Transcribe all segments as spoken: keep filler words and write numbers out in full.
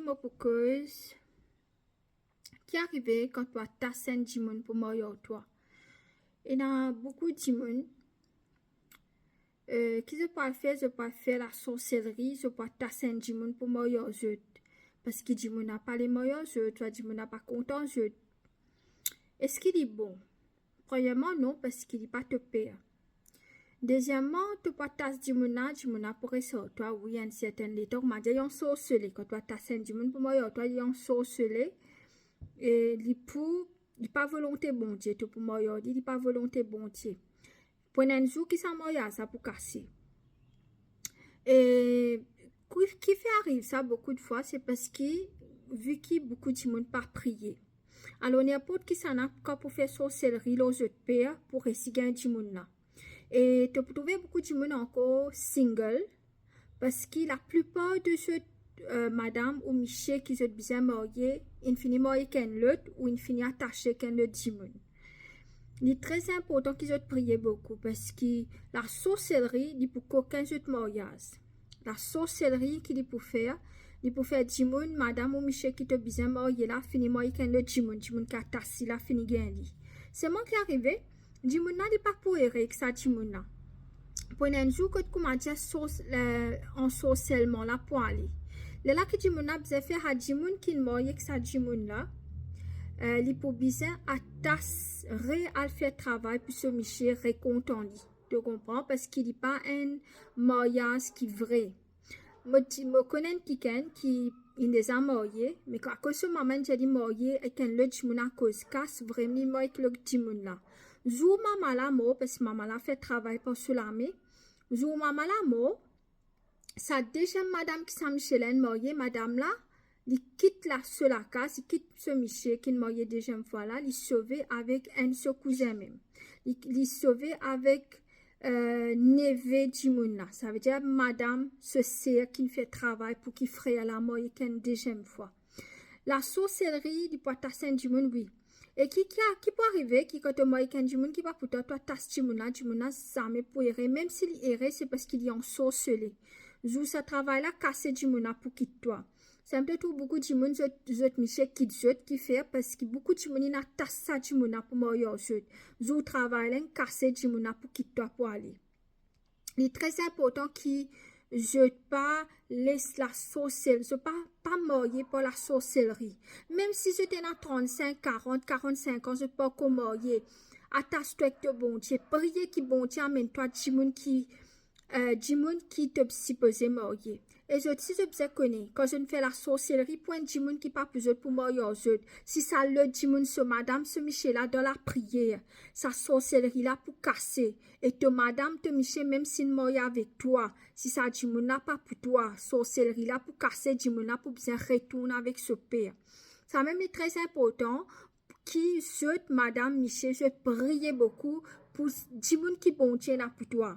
Mo pou koz ki arive kan to atas enn dimoun pou marye ar twa. Ena boukou dimoun, eh, ki zot pou al fer, zot pou al fer lasorselri, zot pou atas enn dimoun pou marye ar zot. Parski dimoun la pa le marye ar zot, swa dimoun la pa kontan zot. Eski li bon? Premyerman, non, parski li pa to per. Dezieman, to pou atas dimoun la, dimoun la pou res ar twa, wi, enn sertenn letan, koumadir li ansorsele. Kan to atas enn dimoun pou marye ar twa, li ansorsele, e li pou, li pa volonte Bondie, to pou marye ar li, li pa volonte Bondie. Pou ena enn zour ki sa maryaz la pou kase. E ki, ki fer ariv sa boukou de fwa, se parski, vi ki boukou dimoun pa priye. Alor, ninport kisannla kapav pou fer sorselri lor zot per pou resi gagn dimoun la. E to pou trouve boukou dimoun ankor single, parski laplipar de zot, eh, madam ou misie ki zot bizin marye, inn fini marye ek enn lot ou inn fini atase ek enn lot dimoun. Li tre inportan ki zot priye boukou, parski lasorselri, li pou kokin zot maryaz. Lasorselri ki li pou fer, li pou fer dimoun, madam ou misie ki to bizin marye la, fini marye ek enn lot dimoun, dimoun ki atas li la, fini gagn li. Selman ki arive, dimoun la, li pa pou ere ek sa dimoun la. Pou ena enn zour kot koumadir sors-, le, ansorselman la pou ale. Lerla ki dimoun la bizin fer, sa dimoun ki marye ek sa dimoun la, eh, li pou bizin atas, re al fer travay pou so misie rekontan li. To konpran? Parski li pa enn maryaz ki vre. Mo ti, mo konn enn kikenn ki inn deza marye, me akoz so mama inn dir li marye ek enn lot dimoun akoz kas, vremem li marye ek lot dimoun la. Zour mama la mor, parski mama la fer travay par so lame, zour mama la mor, sa deziem madam ki sa misie la inn marye, madam la, li kit la, so lakaz, li kit so misie ki inn marye deziem fwa la, li sove avek enn so kouzin mem. Li, li sove avek, eh, neve dimoun la. Savedir madam so ser ki inn fer travay pou ki frer la marye ek enn deziem fwa. Lasorselri, li pou atas enn dimoun, wi. E ki, ki a, ki pou arive, ki kan to marye ek enn dimoun ki pa pou twa, to atas dimoun la, dimoun la zame pou ere, mem si li ere, se parski li ansorsele. Zour sa travay la kase, dimoun la pou kit twa. Samem to trouv boukou dimoun, zot, zot misie kit zot, ki fer, parski boukou dimoun inn atas sa dimoun la pou marye ar zot. Zour travay la inn kase, dimoun la pou kit twa pou ale. Li tre inportan ki zot pa les lasorsel-, zot pa, pa marye par lasorselri. Mem si zot ena trannsink, karant, karannsink an, zot pa ankor marye, atas twa ek to Bondie, priye ki Bondie amenn twa dimoun ki, eh, dimoun ki to sipoze marye. E zot si zot bizin kone, kan zot fer lasorselri pou enn dimoun ki pa pou zot pou marye ar zot, si sa lot dimoun, so madam, so misie la dan lapriyer, sa sorselri la pou kase. E to madam, to misie, mem si inn marye avek twa, si sa dimoun la pa pou twa, sorselri la pou kase, dimoun la pou bizin retourn avek so per. Samem li tre inportan ki zot madam, misie, zot priye boukou pou s-, dimoun ki Bondie ena pou twa.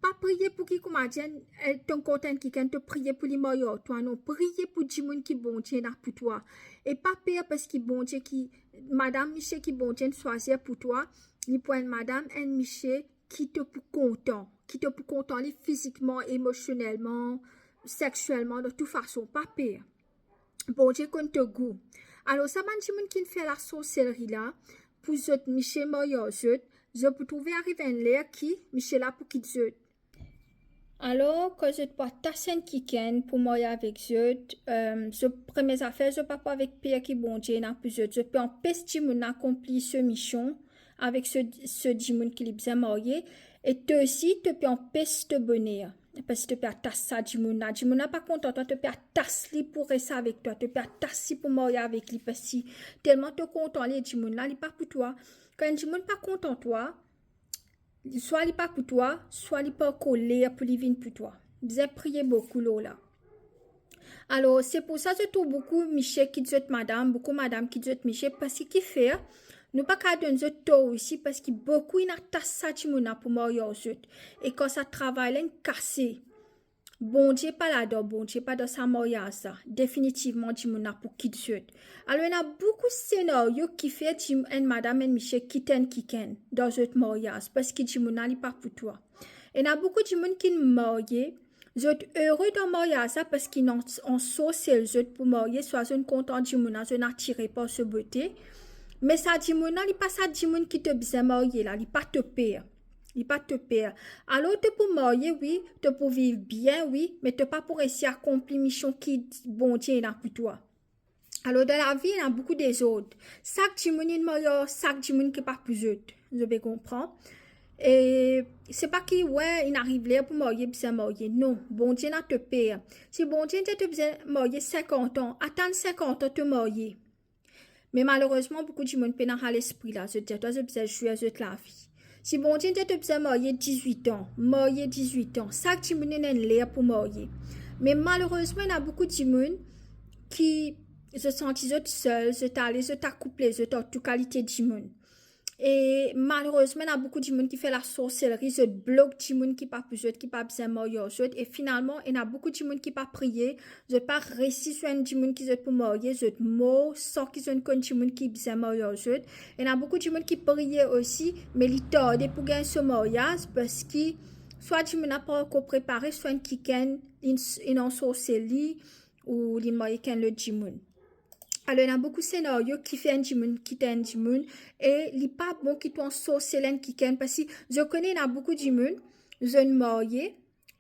Pa priye pou ki, koumadir, eh, to kontan kikenn, to priye pou li marye ar twa, non. Priye pou dimoun ki Bondie ena pou twa. E pa per, parski Bondie ki, madam, misie ki Bondie inn swazir pou twa, li pou enn madam, enn misie ki to pou kontan, ki to pou kontan li fizikman, emosionelman, seksielman, de tou fason, pa per. Bondie konn to gou. Alor, sa bann dimoun ki inn fer lasorselri la, pou zot misie marye ar zot, zot pou trouve ariv enn ler ki misie la pou kit zot. Alor, kan zot pou atas enn kikenn pou marye avek zot, eh, zot premie zafer, zot pa pou avek per ki Bondie ena pou zot. Zot pe anpes dimoun la akonpli so mision avek so, so dimoun ki li bizin marye, e to osi, to pe anpes to boner. Parski to pe atas sa dimoun la. Dimoun la pa kontan twa, to pe atas li pou res avek twa, to pe atas li pou marye avek li, parski telman to kontan li, dimoun la, li pa pou twa. Kan enn dimoun pa kontan twa, swa li pa pou twa, swa li pa ankor ler pou li vinn pou twa. Bizin priye boukou lor la. Alor, se pou sa zot trouv boukou misie kit zot madam, boukou madam kit zot misie, parski ki fer, nou pa kav donn zot tor osi, parski boukou inn atas sa dimoun la pou marye ar zot. E kan sa travay la inn kase, Bondie pa ladan, Bondie pa dan sa maryaz la, definitivman dimoun la pou kit zot. Alor, ena boukou senario ki fer dim-, enn madam, enn misie kit enn kikenn dan zot maryaz, parski dimoun la, li pa pou twa. Ena boukou dimoun ki marye, zot ere dan maryaz la, parski inn ansorsel zot pou marye, swa zot kontan dimoun la, zot atire par so bote. Me sa dimoun la, li pa sa dimoun ki to bizin marye la, li pa to per. Li pa to per. Alor, to pou marye, wi, to pou viv bien, wi, me to pa pou resi akonpli mision ki Bondie ena pou twa. Alor, dan lavi, ena boukou dezord. Sak dimoun inn marye, sak dimoun ki pa pou zot. Zot pe konpran? E se pa ki, we, inn ariv ler pou marye, bizin marye. Non, Bondie ena to per. Si Bondie dir to bizin marye sinkant an, atann sinkant an to marye. Me malerezman, boukou dimoun pena sa lespri la. Zot dir twa zot bizin zwe zot lavi. Si Bondie dir to bizin marye dizwit an, marye dizwit an. Sak dimoun ena enn ler pou marye. Me malerezman, ena boukou dimoun ki zot santi zot sel, zot ale, zot akouple zot ar tou kalite dimoun. E malerezman, ena boukou dimoun ki fer lasorselri, zot blok dimoun ki pa pou zot, ki pa bizin marye ar zot. E finalman, ena boukou dimoun ki pa priye, zot pa resi zwenn dimoun ki zot pou marye, zot mor san ki zot konn dimoun ki bizin marye ar zot. Ena boukou dimoun ki priye osi, me li tarde pou gagn so maryaz, parski swa dimoun la pa ankor prepare, swa enn kikenn inn, inn ansorsel li, ou li marye ek enn lot dimoun. Alor, ena boukou senario ki fer enn dimoun kit enn dimoun, e li pa bon ki to ansorsel enn kikenn, parski zot kone ena boukou dimoun, zot marye,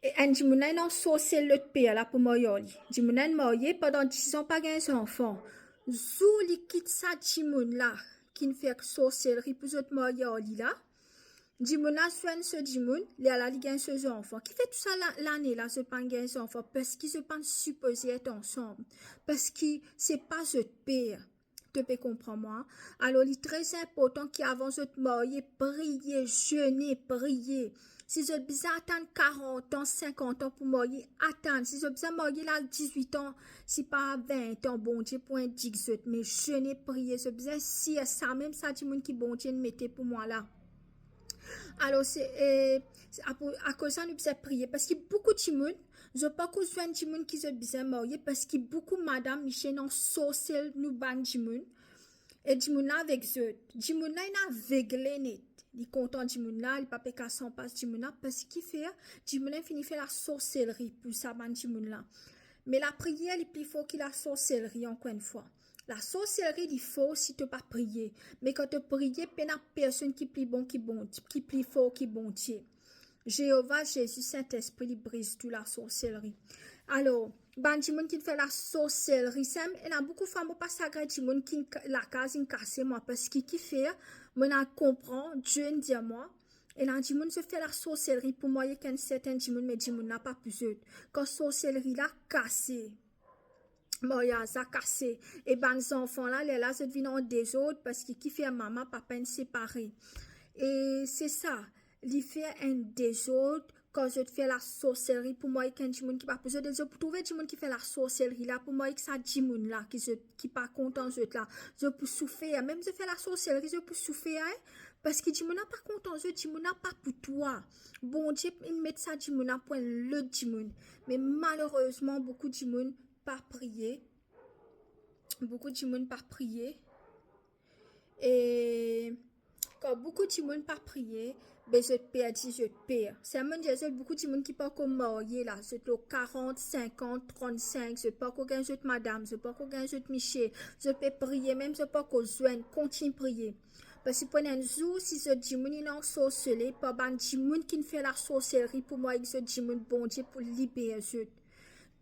e enn dimoun la inn ansorsel lot per la pou marye ar li. Dimoun la inn marye pandan diz an, pa gagn zanfan. Zour li kit sa dimoun la ki'nn fer sorselri pou zot marye ar li la, dimoun la zwenn so dimoun, lerla li gagn so zanfan. Kifer tou sa la-, lane la zot pa'nn gagn zanfan? Parski zot pa'nn sipoze et ansam. Parski se pa zot per. To pe konpran mwa? Alor, li tre inportan ki avan zot marye, priye, zene, priye. Si zot bizin atann karant an, sinkant an pou marye, atann. Si zot bizin marye la dizwit an, si pa vin an, Bondie pou indik zot. Me zene, priye, zot bizin sir samem sa dimoun ki Bondie inn mete pou mwa la. Alor, se, e, se apre, akoz sa nou bizin priye, parski boukou dimoun, zot pa ankor zwenn dimoun ki zot bizin marye, parski boukou madam, misie inn ansorsel nou bann dimoun, e dimoun la avek zot. Dimoun la inn avegle net. Li kontan dimoun la, li pa pe kas anpas dimoun la, parski kifer? Dimoun la fini fer lasorselri pou sa bann dimoun la. Me lapriyer, li pli for ki lasorselri, ankor enn fwa. Lasorselri, li for si to pa priye. Me kan to priye, pena personn ki pli bon ki Bondie, ki pli for ki Bondie. Zeova, Zezi, Sintespri, li briz tou lasorselri. Alor, bann dimoun ki fer lasorselri, sa, ena boukou fwa mo pa sagrin dimoun ki lakaz inn kase mwa, parski kifer, mo inn al konpran, Die inn dir mwa, ena dimoun zot fer lasorselri pou marye ek enn sertin dimoun, me dimoun la pa pou zot. Kan sorselri la kase, maryaz la kase. E bann zanfan la, lerla zot vinn an dezord, parski kifer mama, papa inn separe. E se sa, li fer enn dezord kan zot fer lasorselri pou marye ek enn dimoun ki pa pou zot. E zot pou trouve dimoun ki fer lasorselri la pou marye ek sa dimoun la ki zot, ki pa kontan zot la. Zot pou soufer, mem zot fer lasorselri, zot pou soufer, e. Parski dimoun la pa kontan zot, dimoun la pa pou twa. Bondie inn met sa dimoun la pou enn lot dimoun. Me malerezman, boukou dimoun pa priye. Boukou dimoun pa priye. E kan boukou dimoun pa priye, be zot perdi zot per. Sa mo dir zot, boukou dimoun ki pa ankor marye la, zot lor karant, sinkant, trannsink, zot pa ankor gagn zot madam, zot pa ankor gagn zot misie, zot pe priye, mem zot pa ankor zwenn, kontign priye. Parski pou ena enn zour, si zot dimoun inn ansorsele par bann dimoun ki'nn fer lasorselri pou marye ek zot dimoun, Bondie pou liber zot.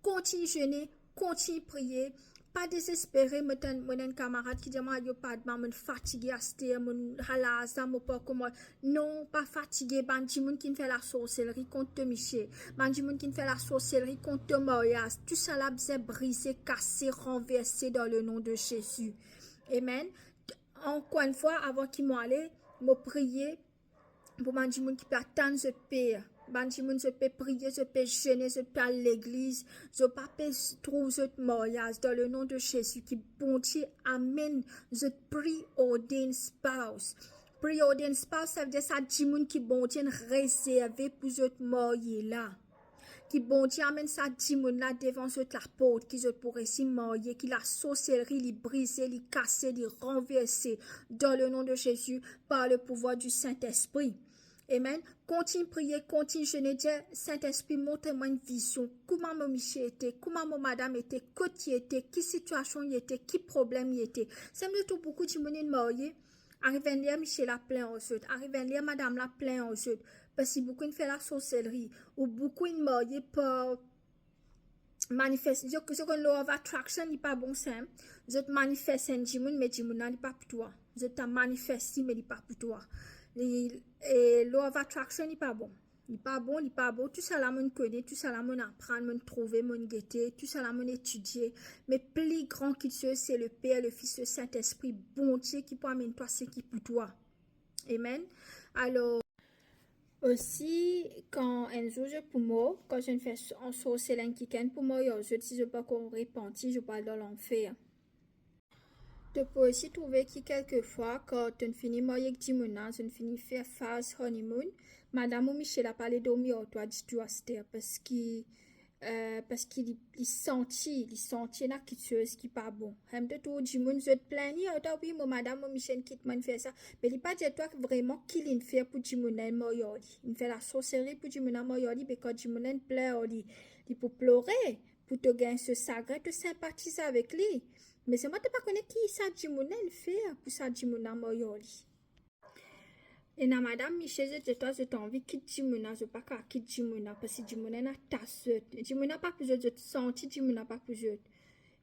Kontign zene, kontign priye, pa dezespere. Mo tann, mo ena enn kamarad ki dir mwa, "Ayo, Padma, mo fatige aster, mo al laz la, mo pa kouma." Non, pa fatige. Bann dimoun ki'nn fer lasorselri kont to misie, bann dimoun ki'nn fer lasorselri kont to maryaz, tousala bizin brize, kase, ranverse dan le nom de Zezi. Amen. Ankor enn fwa, avan ki mo ale, mo priye pou bann dimoun ki pe atann zot per. Bann dimoun zot pe priye, zot pe zene, zot pe al legliz, zot pa pe s-, trouv zot maryaz. Dan le nom de Zezi, ki Bondie amenn zot preordained spouse. Preordained spouse, savedir sa dimoun ki Bondie inn rezerve pou zot marye la. Ki Bondie amenn sa dimoun la devan zot laport, ki zot pou resi marye, ki lasorselri, li brize, li kase, li ranverse, dan le nom de Zezi, par le pouvwar di Sintespri. Amen. Kontign priye, kontign zene, dir, Sintespri, montre mwa enn vizion. Kouma mo misie ete, kouma mo madam ete, kot li ete, ki sitiasion li ete, ki problem li ete. Samem zot trouv boukou dimoun inn marye, ariv enn ler misie la plin ar zot, ariv enn ler madam la plin ar zot, parski boukou inn fer lasorselri, ou boukou inn marye par manifest, zot, zot konn law of attraction, li pa bon sa, hein. Zot manifest enn dimoun, me dimoun la, li pa pou twa. Zot ta manifest li, me li pa pou twa. Li, e law of attraction, li pa bon. Li pa bon, li pa bon. Tou sa la monn kone, tou sa la monn aprann, monn trouve, monn gete, tou sa la monn etidie. Me pli gran ki tou sa, se le Per, le Fis, le Sintespri, Bondie ki pou amenn twa seki pou twa. Amen. Alor, osi, kan enn zour zot pou mor, kan zot inn fer ansorsel enn kikenn pou marye ar zot, si zot pankor repanti, zot pou al dan lanfer. To pou osi trouve ki kelkefwa, kan to'nn fini marye ek dimoun la, zot inn fini fer faz honeymoon, madam ou misie la pa le dormi ar twa ditou aster, parski, eh, parski li, li santi, li santi ena kiksoz ki pa bon. Enn de tou dimoun, zot plin li, "Ah, wi, mo madam, mo misie inn kit mwa, inn fer sa." Me li pa dir twa vreman ki li'nn fer pou dimoun la inn marye ar li. Li'nn fer lasorselri pou dimoun la marye ar li, be kan dimoun la inn plin ar li, li pou plore, pou to gagn so sagrin, to sinpatiz avek li. Me selman to pa kone ki sa dimoun la inn fer pou sa dimoun la marye ar li. Ena madam, misie, zot, zot, zot anvi kit dimoun la, zot pa kav kit dimoun la, parski dimoun la inn atas zot. Dimoun la pa pou zot, zot santi dimoun la pa pou zot.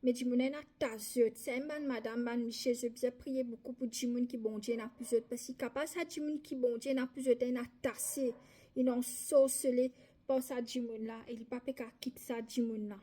Me dimoun la inn atas zot. Samem bann madam, bann misie, zot bizin priye boukou pou dimoun ki Bondie ena pou zot, parski kapav sa dimoun ki Bondie ena pou zot la inn atase, inn ansorsele par sa dimoun la, e li pa pe kav kit sa dimoun la.